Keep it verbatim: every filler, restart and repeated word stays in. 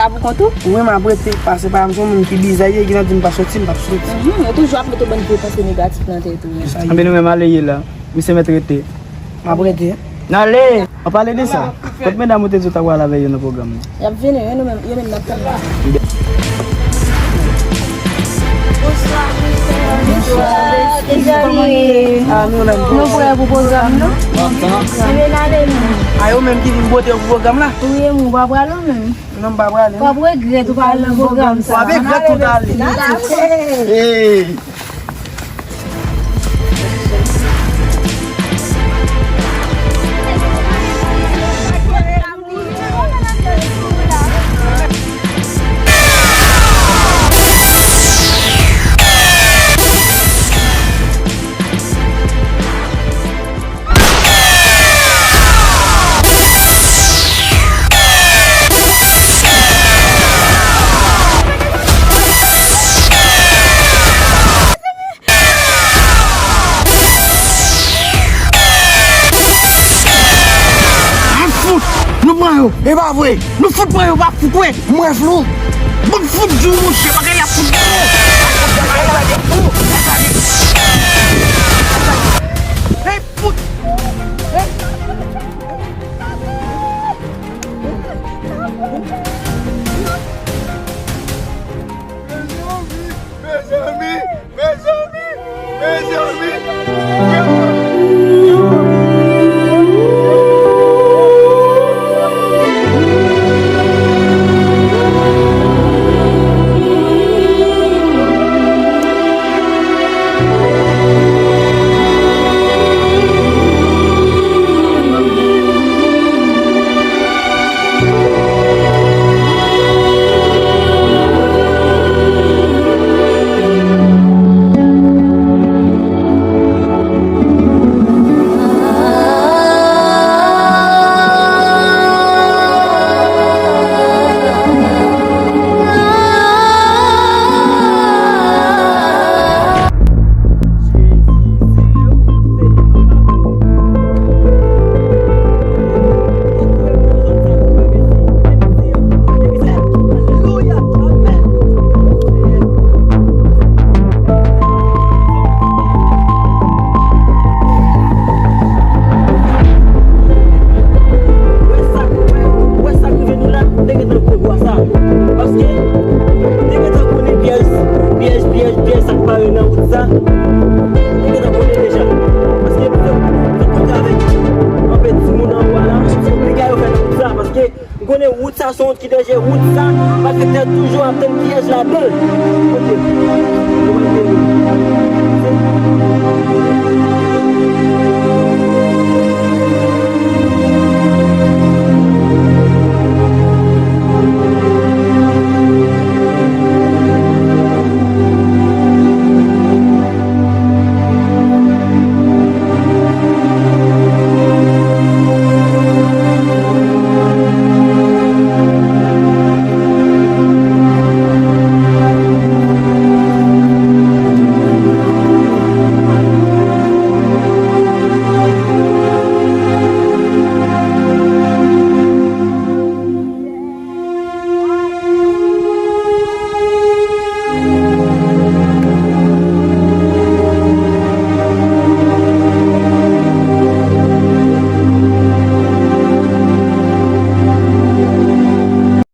A pou kont ou? Wi, m ap rete. Pase pa m se yon moun ki bizarre, ki nan di m pa soti, m p ap soti. Mhm, yo toujou ap mete bann vye panse negatif nan tèt ou. Anben nou menm ale ye la. Misye mèt rete. M ap rete. N ale! An pale de sa, kot medam ou te di w t ap pral avè yo nan pwogram nan? Y ap vini, yo, nou menm, yo menm n ap tann yo. Bonswa, bonswa, mezanmi. Ah, nou la. Nou prè pou pwogram nan? Anben n ale nou. A yo menm ki vin bote yo pou pwogram la? Wi, mwen pa pral ou menm. Non, m pa prale. W ap regrèt ou pa al nan pwogram sa. W ap regrèt ou t ale. Hey! An fout! Nou pran yo! E pa vre! Nou fout pran yo, pa fout wè! Mwen flou! Bon fout di w, monchè, bagay la fout gwo! Hey, fout! Mezanmi, mezanmi, mezanmi, mezanmi. Ou wè sa k rive nou la, m te gentan prevwa sa. Paske, m te gentan konnen pyèj, pyèj, pyèj, pyèj sa k pare nan wout sa. M te gentan konnen deja. Paske m te, m te kontre avèk anpil timoun anwo a la, se yon dega yo fè nan wout sa. Paske, m konnen wout sa se yon wout ki danje, wout sa, malfektè toujou ap tann pyèj ladan l. Kote?